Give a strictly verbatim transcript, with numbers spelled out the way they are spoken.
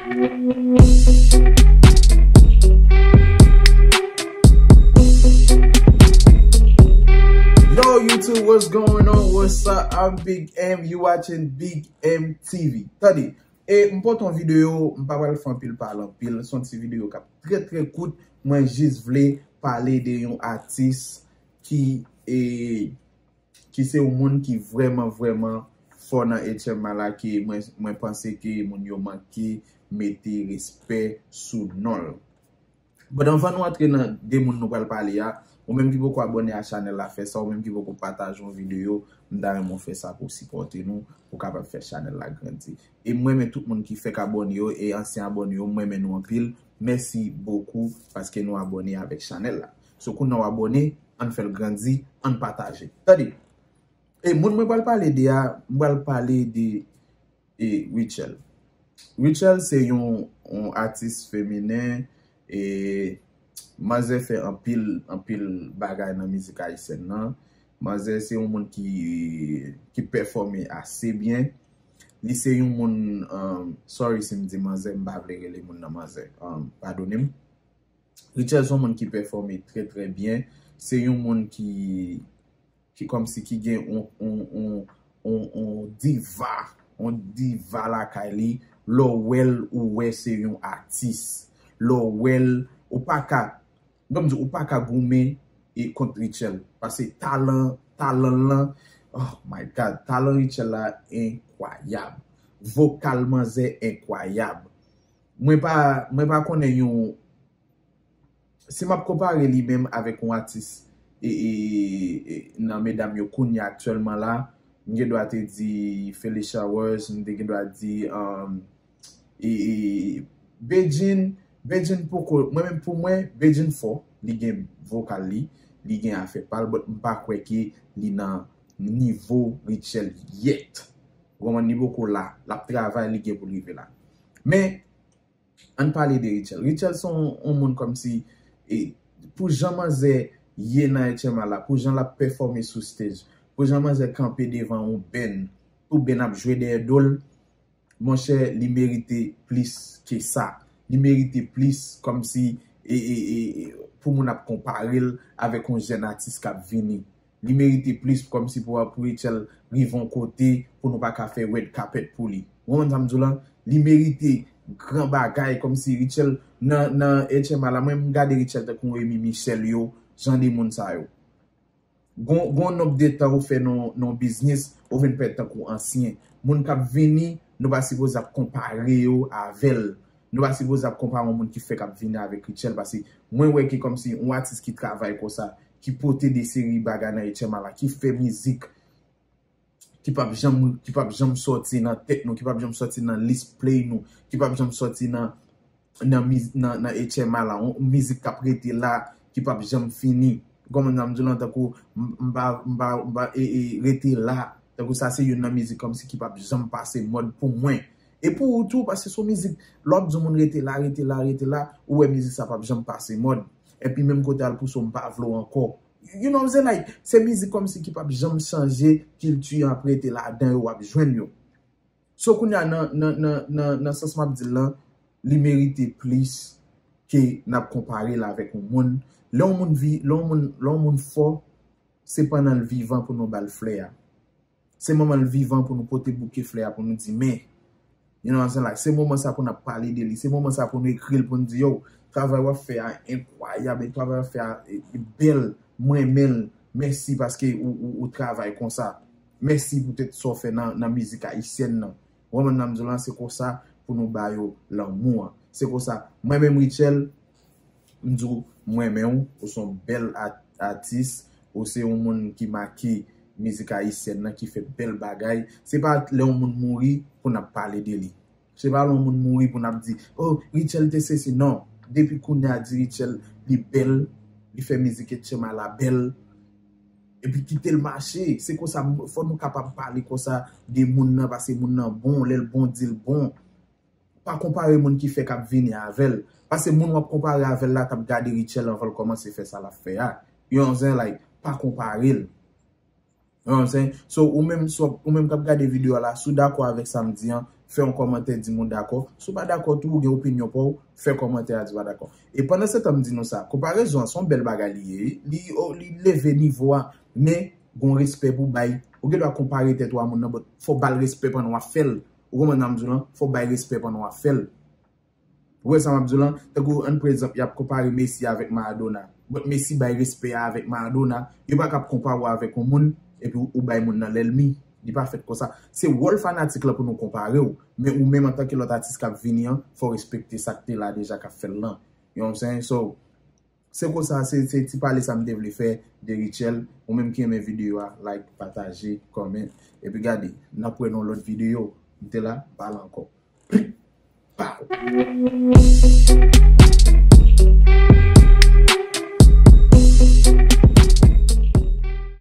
Yo, YouTube, what's going on? What's up? I'm Big M. You watching Big M T V. Tande, e m pote yon videyo, m pa pral fè anpil pale anpil. Se yon ti videyo k ap trè, trè kout. Mwen jis vle pale de yon atis ki, e, ki se yon moun ki vrèman, vrèman fò nan H M A la, ke mwen, mwen panse ke moun yo manke mete respè sou non l. But anvan nou antre nan de moun nou pral pale a, ou menm ki poko abòne a chanèl la, fè sa, ou menm ki poko pataje yon videyo, m ta renmen w fè sa pou w sipòte nou, pou w kapab fè chanèl la grandi. E m renmen tout moun ki fèk abòne yo, e ansyen abòne yo, m renmen nou anpil. Mèsi bokou paske nou abòne avèk chanèl la. So, kounye a w abòne, ann fè l grandi, ann pataje. Tande, e moun mwen pral pale de a, m pral pale de, e, Rachel. Rachel se yon, yon atis feminen, e manzè fè anpil, anpil bagay nan mizik ayisyèn nan. Manzè se yon moun ki, ki pèfòme ase byen. Li se yon moun, um, sorry si m di manzè, m pa vle rele moun nan manzè. Um, padone m. Rachel se yon moun ki pèfòme trè, trè byen. Se yon moun ki, ki kòmsi ki gen on, on, on, on, on diva, on diva lakay li. Lè w wè l, ou wè se yon atis. Lè w wè l, ou pa ka, ban m di, ou pa ka goumen e kont Rachel. Paske talan, talan l lan, oh my God, talan Rachel la enkwayab. Vokal manzè enkwayab. Mwen pa, mwen pa konnen yon, si m ap konpare li menm avèk yon atis, e, e, e, nan medam yo kounye a aktyèlman la, m gen dwa te di Felly Showers, m te gen dwa di, um, e, e, Bedjine, Bedjine poko, mwen menm pou mwen, Bedjine fò, li gen vokal li, li gen afè pa l, but m pa kwè ke li nan nivo Rachel yet. Ou konprann, li poko la, l ap travay, li gen pou l rive la. Men, ann pale de Rachel. Rachel se yon, yon moun kòmsi, e, pou jan manzè ye nan H M A la, pou jan l ap pèfòme sou stage, pou jan manzè kanpe devan yon band, tout band ap jwe dèyè do l, monchè, li merite plis ke sa. Li merite plis kòmsi, e, e, e, e, pou moun ap konpare l avèk yon jèn atis k ap vini. Li merite plis kòmsi pou, pou Rachel rive yon kote pou nou pa ka fè red carpet pou li. Ou konprann sa m di w lan? Li merite gran bagay kòmsi Rachel nan, nan H M A la. Mwen, m gade Rachel tankou Emi Michel yo, jan de moun sa yo. Gon, gon nonb de tan ou fè nan, nan biznis, ou vin pèd tankou ansyen. Moun k ap vini, nou pa sipoze ap konpare yo avè l. Nou pa sipoze ap konpare yon moun ki fèk ap vini avèk Rachel, paske mwen wè ke kòmsi yon atis ki travay konsa, ki pote de seri bagay nan H M A la, ki fè mizik, ki p ap janm, ki p ap janm sòti nan tèt nou, ki p ap janm sòti nan lis play nou, ki p ap janm sòti nan, nan, miz- nan, nan H M A la, yon mizik k ap rete la, ki p ap janm fini. Ou konprann sa m di w lan, tankou m, m pa, m pa, m pa, e, e, rete la. Tankou sa se youn nan mizik kòmsi ki p ap janm pase mòd pou mwen. E pou ou tou, paske se yon mizik, lè w ap di yon moun rete la, rete la, rete la, ou wè mizik sa p ap janm pase mòd. Epi menm kote al pouse w, m pa vle w ankò. You know what I'm saying? Like, se mizik kòmsi ki p ap janm chanje, kilti an ap rete ladan yo, w ap jwenn yo. So, kounye a, nan, nan, nan, nan, nan sans m ap di l lan, li merite plis ke n ap konpare l avèk yon moun. Lè yon moun vi, lè yon moun, lè yon moun fò, se pandan l vivan pou nou ba l flè a. Se moman l vivan pou nou pote bouke flè a, pou nou di, men, you know what I'm saying? Like, se moman sa pou n ap pale de li, se moman sa pou nou ekri l, pou n di, yo, travay w ap fè a enkwayab, e travay w ap fè a, e, e bèl, mwen renmen l, mèsi paske ou, ou, ou travay konsa. Mèsi poutèt sa w fè nan, nan mizik ayisyèn nan. Ou konprann sa m di w lan, se konsa pou nou ba yo lanmou an. Se konsa, mwen menm Rachel, m di w, m renmen w, ou se yon bèl at- atis, ou se yon moun ki make mizik ayisyèn nan, ki fè bèl bagay. Se pa lè yon moun mouri pou n ap pale de li. Se pa lè yon moun mouri pou n ap di, oh, Rachel te sesi. Non. Depi kounye a di Rachel, li bèl, li fè mizik H M A la bèl, epi kite l mache. Se konsa, fò nou kapab pale konsa de moun nan, paske moun nan bon, lè l bon, di l bon. Pa konpare moun ki fèk ap vini avè l. Paske moun w ap konpare avè l la t ap gade Rachel anvan l kòmanse fè sa l ap fè a. You know what I'm saying? Like, pa konpare l. You know what I'm saying? So, ou menm, so, ou menm k ap gade videyo a la, si w dakò avèk sa m di an, fè yon kòmantè, di m ou dakò. Si w pa dakò tou, ou gen opinyon pa w, fè kòmantè a, di w pa dakò. E pandan se tan m di nou sa, konparezon an se yon bèl bagay li ye, li, li leve nivo a, men gon respè pou bay. Ou gen dwa konpare tèt ou a moun nan, but fò w ba l respè pandan w ap fè l. Ou konprann sa m di w lan? Fò w bay respè pandan w ap fè l. Ou wè sa m ap di w lan? Tankou, ann pran egzanp, y ap konpare Messi avèk Maradona. But Messi bay respè a avèk Maradona. Yo pa ka ap konpare w avèk yon moun, epi ou, ou bay moun nan lènmi. Li pa fèt konsa. Se wòl fanatik lan pou nou konpare w. Men ou menm antanke lòt atis k ap vini an, fò w respekte sa k te la deja k ap fè l lan. You know what I'm saying? So, se konsa, se, se ti pale sa m te vle fè de Rutshelle. Ou menm ki renmen videyo a, like, pataje, comment. Epi gade, n ap wè nan lòt videyo. M te la, pale ankò. Pow!